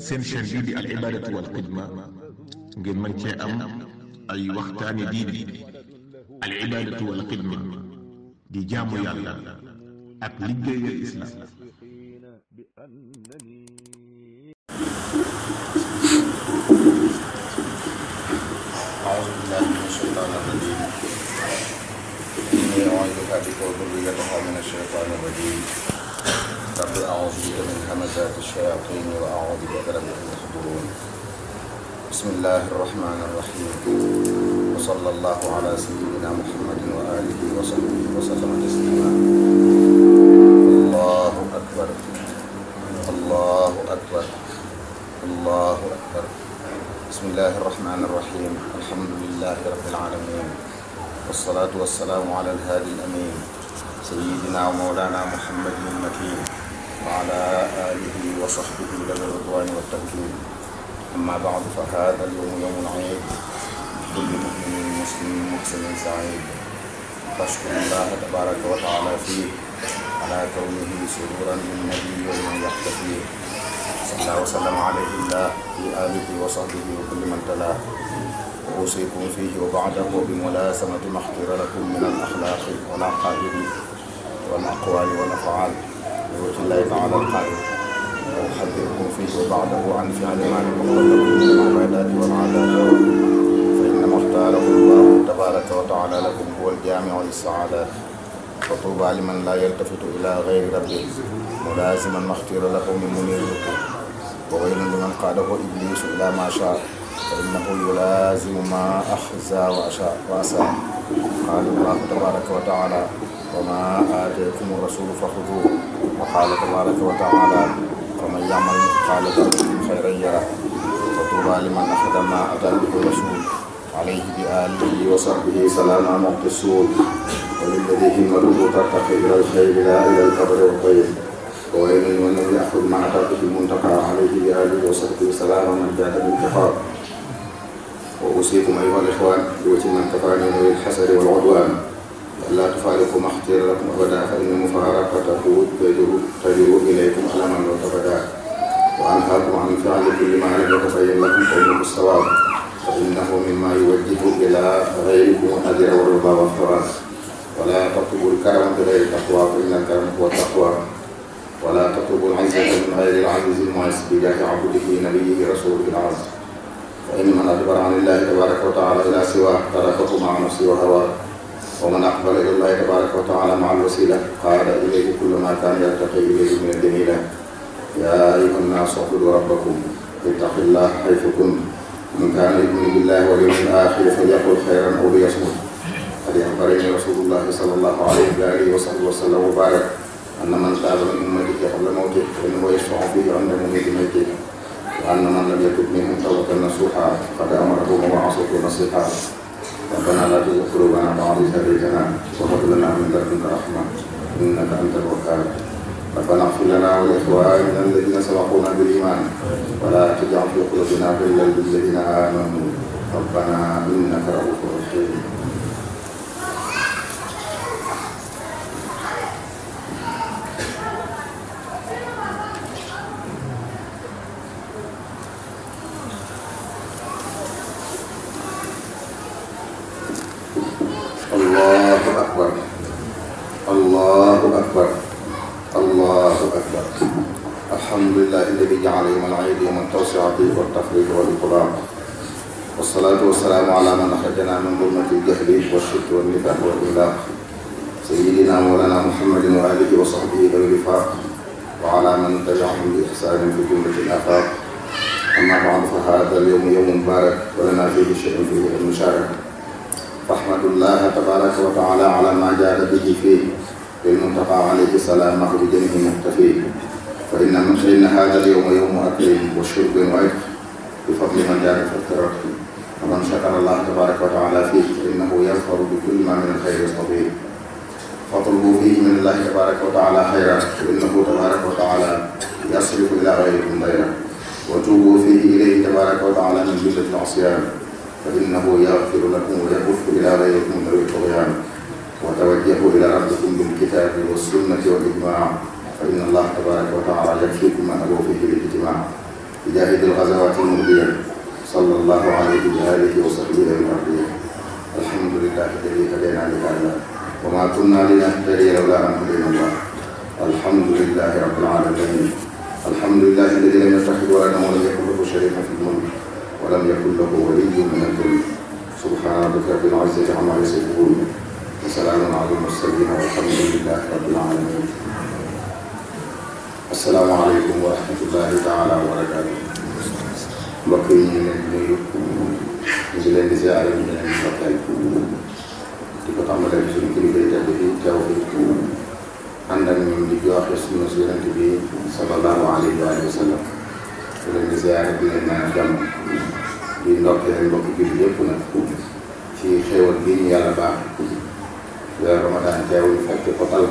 seen chaîne bii di al ibadatu wal xidma ngeen mën cee am ay waxtaani diine. al ibadatu wal xidma di jaamu yàlla ak liggéeyal islam. أعوذ بالله من الشيطان الرجيم. إني أعيذك بك وذريتها من الشيطان الرجيم. رب أعوذ بك من همزات الشياطين وأعوذ بك رب أن يحضرون. بسم الله الرحمن الرحيم. وصلى الله على سيدنا محمد وآله وصحبه وسلم تسليما. الله أكبر الله أكبر الله أكبر. بسم الله الرحمن الرحيم. الحمد لله رب العالمين، والصلاة والسلام على الهادي الأمين سيدنا ومولانا محمد المكين وعلى آله وصحبه ذوي الرضوان والتمكين. أما بعد، فهذا اليوم يوم العيد، كل مؤمن مسلم محسن سعيد، فاشكر الله تبارك وتعالى فيه على كونه سرورا للنبي ومن يحتفيه. صلى وسلم عليه الله في آله وصحبه وكل من تلاه. وأوصيكم فيه وبعده بملازمة ما اختير لكم من الأخلاق والعقائد والأقوال والأفعال بوجه الله تعالى القائل. وأحذركم فيه وبعده عن فعل ما يقرب لكم من العبادات والعادات، فإنما اختاره الله تبارك وتعالى لكم هو الجامع للسعادات. فطوبى لمن لا يلتفت إلى غير ربه ملازما ما اختير له من منير ربه، وويل لمن قاده إبليس إلى ما شاء فإنه يلازم ما أخزى وأساء. قال الله تبارك وتعالى: وما آتيكم الرسول فخذوه. وقال تبارك وتعالى: ومن يعمل مثقال ذرة خيرا يره. فطوبى لمن أخذ ما أتى به الرسول عليه بآله وصحبه سلام موت السول. وللذي همته ترتقي إلى الخير لا إلى الكبر والطيب. وويل لمن لم يأخذ ما أتى به المنتقى عليه بآله وصحبه سلام من جاد بالانتقام. وأوصيكم أيها الإخوان بوجه من كفاني من الحسد والعدوان ألا تفارقوا ما اختير لكم أبدا، فإن مفارقته تجر إليكم ألما لو تبدا. وأنهاكم عن فعل كل ما لم يتبين لكم قوله الصواب، فإنه مما يوجه إلى غيركم الأجر والرضا والثواب. ولا تطلبوا الكرم بغير التقوى، فإن الكرم هو التقوى. ولا تطلبوا العزة من غير العزيز المعز بجاه عبده نبيه رسوله العز. فإن من أدبر عن الله تبارك وتعالى إلى سواه تركه مع نفسه وهواه. ومن أقبل إلى الله تبارك وتعالى مع الوسيلة قاد إليه كل ما كان يرتقي إليه من الجميلة. يا أيها الناس اعبدوا ربكم اتقوا الله حيث كنتم. من كان يؤمن بالله واليوم الآخر فليقل خيرا أو ليصمت. قد أخبرني رسول الله صلى الله عليه وآله وصحبه وسلم وبارك أن من تاب من أمته قبل موته فإنه يشفع فيه عند مميت ميته، وأن من لم يتب منهم توبة نصوحا قد أمره ووعظته نصيحا. ربنا لا تزغ قلوبنا بعد إذ هديتنا وهب لنا من لدنك رحمة إنك أنت الوهاب. ربنا اغفر لنا ولإخواننا الذين سبقونا بالإيمان ولا تجعل في قلوبنا غلا للذين آمنوا ربنا إنك رؤوف رحيم. الله أكبر الله أكبر الله أكبر. الحمد لله الذي جعل يوم العيد يوم التوسعة والتفريج والإطلاق. والصلاة والسلام على من أخرجنا من ظلمة الجهل والشرك والنفاق والإملاق، سيدنا مولانا محمد وآله وصحبه ذوي الوفاق، وعلى من تبعهم بإحسان في جملة الآفاق. أما بعد، فهذا اليوم يوم مبارك ولنا فيه شيء فيه المشاركة. فاحمد الله تبارك وتعالى على ما جاد به فيه للمنتقى عليه سلامه بجنه مختفيه. فإن هذا اليوم يوم أكل وشرب وعتق بفضل من جاد فافترق. ومن شكر الله تبارك وتعالى فيه فإنه يظفر بكل ما من الخير يصطفيه. فاطلبوا فيه من الله تبارك وتعالى خيرا، فإنه تبارك وتعالى يصرف إلى غيركم غيره. وتوبوا فيه إليه تبارك وتعالى من جلة العصيان، فإنه يغفر لكم ويبث إلى غيركم ذوي الطغيان. وتوجهوا إلى ربكم بالكتاب والسنة والإجماع، فإن الله تبارك وتعالى يكفيكم ما ألوا فيه بالاجتماع. جاهد الغزوات المغنية صلى الله عليه وآله وصحبه الأرضية. الحمد لله الذي هدينا لهذا وما كنا لنهتدي لولا أن هدينا الله. الحمد لله رب العالمين. الحمد لله الذي لم يتخذ ولدا ولم يكن له شريك في الملك ولم يكن له ولي من الذل. سبحان ربك رب العزة عما يصفون وسلام على المرسلين والحمد لله رب العالمين. السلام عليكم ورحمة الله تعالى وبركاته. mbokk yi ñu leen di nuyu ñu ngi leen di ziare ñu leen di soppeel di ko tàmbalee suñu kilifa yi tedd bi teew fi ànd ak ñun di joxe suñu yonent bi sallallahu alayhi wa sallam di leen di ziare di leen ñaan jàmm di ndokkee mbokk bi yëpp nag ci xéewal gi ñu yàlla baax weer Ramadan teew ñu fekk ko tal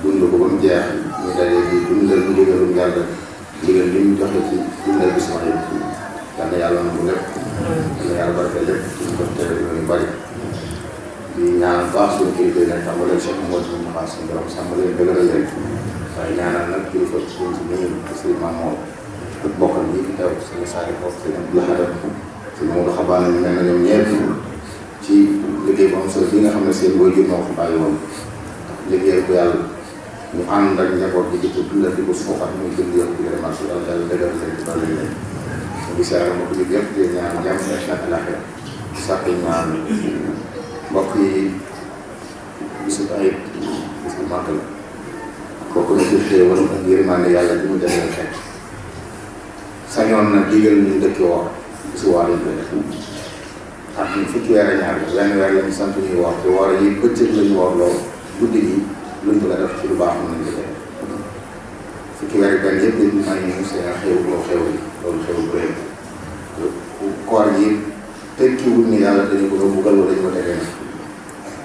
dund ko ba mu jeex ñu dalee di dundal ndigalum yàlla ndigal li ñu joxe ci dundal bis ma yëpp yal na yàlla nangu lépp yal na yàlla barke lépp ci ñu ko tere yu bari di ñaanal baax suñu kilifa yi nag tàmbalee Cheikh Mouhamadou suñu xaas suñu borom sàmm leen dëgëral leen waaye ñaanal nag kilifa suñ si ñëw sëriñ Mamour ak bokkam yi fi teew suñu saari foofu sëriñ Abdou Lahad suñu Modou Xabaan ñu mel na ñoom ñeent ci liggéey bu am solo bi nga xam ne seen waajur moo ko bàyyi woon liggéey bu yàlla ñu ànd ak njaboot bi di ko dundal di ko suuxat muy gën di yokk di remercié yàlla yàlla dëgëral leen di bàyyi leen di siyaare mbokk yi yëpp di ñaan jàmm ak àllaaxira sàkk ñaan mbokk yi bisu ayib bis bu màgg la kooku na ci xéewal ak yërmande yàlla di mu demee fekk sañoon na digal ñu dëkki woor bisu woor lañ koy def ak ñu fukki weer ak ñaar wenn weer lañu sant ñuy woor te woor yi bëccëg lañu woor loolu guddi gi luñ bëgg a def ci lu baax mën nañ ko def fukki weer benn yëpp dañu may ñu seen xew loo xew yi loolu xew bu rëy koor yi tekkiwul ni yàlla dañu ko buggal wala dañu ko tegee nag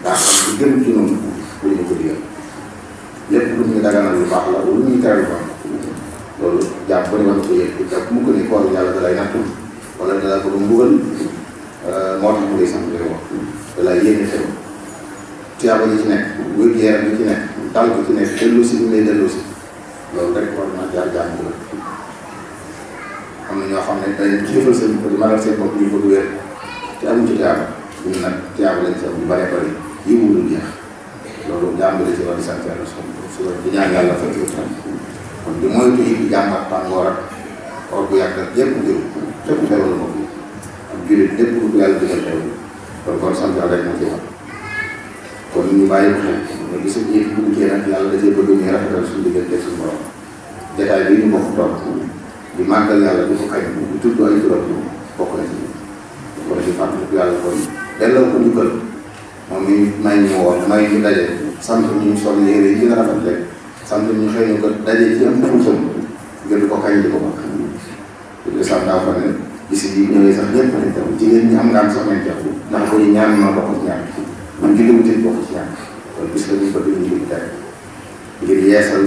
daa xam lu gën ci noonu lu ñu ko digal lépp lu ñu daganal lu baax la lu ñuy tere lu baax loolu jàpp ba ne war na ko yëg jàpp mu ko ni koor yàlla da lay nattu wala da la ko du mbugal moo tax mu lay sant di wax da lay yéene xew tiyaaba yi ci nekk wér gu yaram yi ci nekk dal ko ci nekk dellu si ñu lay dellu si loolu rek war na jaar jàmm la am na ñoo xam ne dañ xiifal seen bopp di maral seen bopp ñu bëgg wér te amuñ ci tiyaaba ñun nag tiyaaba lañ ci am lu bare bari yiwu lu jeex loolu jàmm la ci war di sant yàlla su di ñaan yàlla fekk tam kon di moytu yi di jàmbat tàngoor ak or bu yàgg ak yëpp jël fépp xewal mbokk yi ak jullit lépp lu ko yàlla digal xew kon sant yàlla rek moo ci wax kon ñu bàyyi ko xel mais gis nga bu duggee nag yàlla da cee bëgg ñu rafetal suñu diggante suñu borom jotaay bi ñu bokk toog di màggal yàlla di ko kañ di tudd ay turam bokk na ci wala di fàttaliku yàlla kon delloo ko njukkal moom mi may ñu woon may ñu daje sant ñu sol yére yi gën a rafet rek sant ñu xëy ñu ko daje ci am fuusam ngir di ko kañ di ko bokk di sant daa fa ne gis yi ñëwee sax ñëpp nañ teew jigéen ñi am ngaan sax nañ teew ndax ko ñu ñaan ma bokk ci ñaan man julli wutin bokk ci ñaan kon bis la ñu ko duñu julli tey ngir yeesal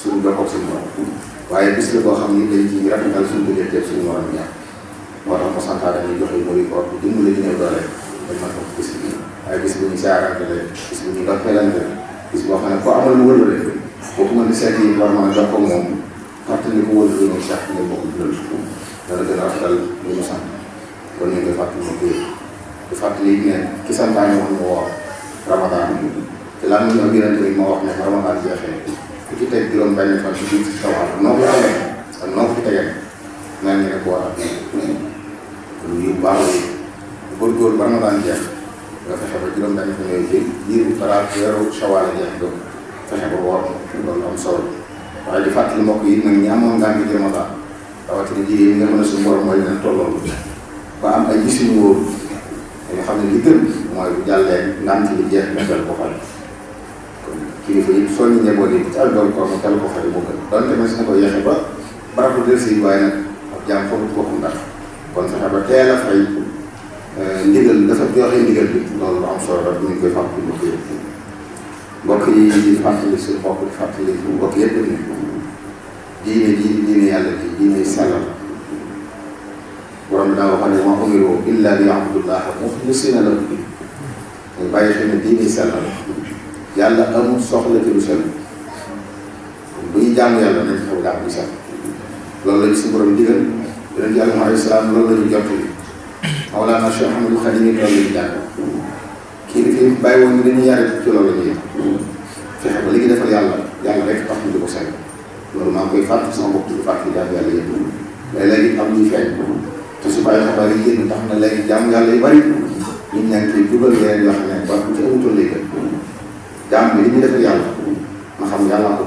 suñu jokkoog suñu borom waaye bis la boo xam ni dañ ci rafetal suñu diggante suñu morom ñaan moo tax mo santaane ñu joxe mooy koor bu dimbali ñu ñëw doole dañ mën ko bis bi waaye bis bu ñu saarante la bis bu ñu ndokkeelante bis boo xam ne ko amal lu wëlbale boobu mën di seet yi war mën a jox ko moom fàttali ko wëlbale ñu sax ñu bokk jural dana gën a rafetal lu ñu sant kon ñu ngi koy fàttali ma koy di fàttali ne ki santaane woon mu woor Ramadan te laa mu ñu ak yonente bi moo wax ne Ramadan jeexee ku ci teg juróom benn fan si biir si tawaal noo ko tegee ak noo ko fi tegee mel ni ne ko war a lu yu baax la góorgóorlu ba Ramadan jeex nga fexe ba juróom benn fan yooyu jël biir bi balaa weeru Shawaal jeex do fexe ba woor loolu am solo waaye di fàttali mbokk yi nag ñi amoon ngaan bi Ramadan rawatina jigéen ñi nga xam ne suñu borom mooy leen tolloon ba am ay gis yu wóor nga xam ne li gën mooy bu jàllee ngant li jeex nga tel ko fay kon kilifa yi soññi njaboot yi ci ak doon ko mu tel ko fay moo gën donte mas na ko yeexe ba barabu del si waaye nag ak jaam foofu boppam ndax kon fexe ba teel a fay ndigal dafa joxe ndigal bi loolu lu am solo la bu ñu koy fàttali mbokk yi di fàttali suñu bopp di fàttali mbokk yëpp ni diine ji diine yàlla ji diine sellal borom bi daa wax ne wa umiru illa li ya'budullaha mukhlisina lahu din ñu bàyyi xel ne diine sellal yàlla amul soxla ci lu sell bu ñu jaamu yàlla nañ xew jaamu bi sell loolu lañu suñu borom digal yonent yàlla Muhammad alayhi salaam loolu la ñu jot Mawlana Cheikh Ahmadou Khadim loolu la ñu jàng kii bi fi bàyyi woon ñu dañuy yare ci loolu la ñuy fexe ba li ngi defal yàlla rek tax ñu di ko sell loolu maa ngi koy fàttali sama bopp di fàttali jàmm yàlla yëpp mais léegi am ñuy feeñ te su bàyyi xabaar yi génn tax na léegi jàmm yàlla yu bari ñu ñaa ngi koy dugal yeneen yoo xam ne ba ku ci amutoon lay gën jàmm bi li ñu defal yàlla ma xam yàlla ko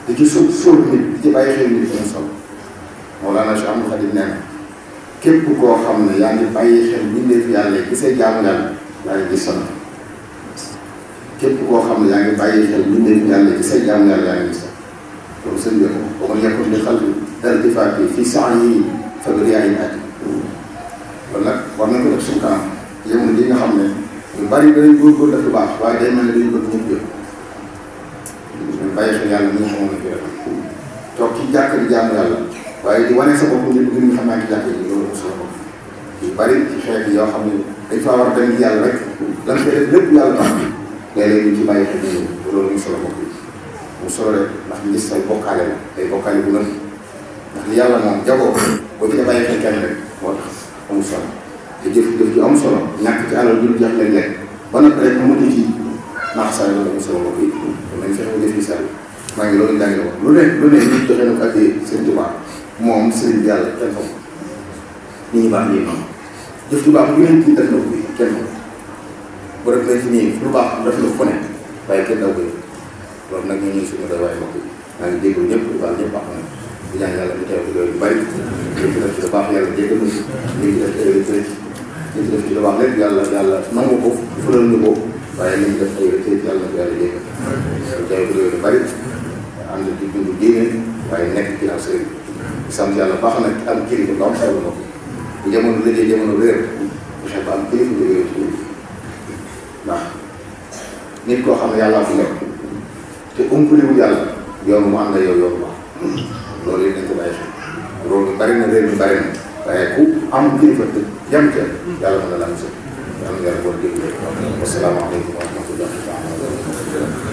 di ci suul nit di ci bàyyi xel nit ñi solo Mawlana Cheikh Ahmadou Khadim nee na képp koo xam ne yaa ngi bàyyi xel mbindeefu yàlla yi gisee jaamu yàlla yaa ngi gis sonn képp koo xam ne yaa ngi bàyyi xel mbindeefu yàlla yi gisee jaamu yàlla yaa ngi gis sonn loolu seen mbir ba ma nekkul di xal dara di faat yi fii sax yi fabri yaa ngi ati kon nag war nañ ko def suñu kanam jamono ji nga xam ne ñu bari danañ góorgóor def lu baax waaye day mel ne dañu bëgg ñëpp yëpp ñu bàyyi xel yàlla mi nga xamoon nañ ko defal toog ci jàkk di jaamu yàlla waaye di wane sa bopp ngir ngir ñu xam naa ci jàkk yi loolu mos la bopp yu bari ci xeet yoo xam ne dañ faa war a dem yàlla rek lan koy def lépp yàlla tax léeg-léeg ñu ci bàyyi xel ñu loolu mu solo bopp mu solo rek ndax ngis tay bokkaale la day bokkaale bu lën ndax li yàlla moom jagoo boo ci bàyyi xel kenn rek moo tax amul solo te jëf ci am solo ñàkk ci alal du jeex léeg-léeg ba nag rek mu mujj ci naax saa loolu amul solo bopp yi nañ fexe ba def yi sell maa ngi loolu jàngi wax lu ne nit joxe na ko addee seen tubaab moom sëriñ bi yàlla kenn xam nit ñi baax ñi noonu jëf ju baax bu ngeen ci def na ko bi kenn xam bu def nañ ci nii lu baax def na ko ne waaye kenn daw ko loolu nag ñu ñuy suñu doy waaye mbokk yi maa ngi jégalu ñëpp lu baax ñëpp baax na di ñaan yàlla ñu teew ci loolu yu bari ñu ci def ci lu baax yàlla jégal ñu ci def ci lu baax lépp yàlla nangu ko fulal ñu ko waaye li ñu def ay rëcc yàlla na ko yàlla jégal ñu teew ci loolu yu bari ànd ci dundu diine waaye nekk ci ak sëriñ bi sant yàlla baax na am kilifa bu am solo mbokk bu jamono liggéey jamono réer fexe ba am kilifa jógee ci ndax nit koo xam ne yàlla fi nekk te umpaliwul yàlla yoonu mu ànd ak yow yoonu baax loolu yëpp nañ ko bàyyi xel loolu bari na réew mi bari na waaye ku am kilifa te jam ca yàlla mën na la am sa yàlla na yàlla boole déglu wasalaamaaleykum wa rahmatullahi wa barakatuh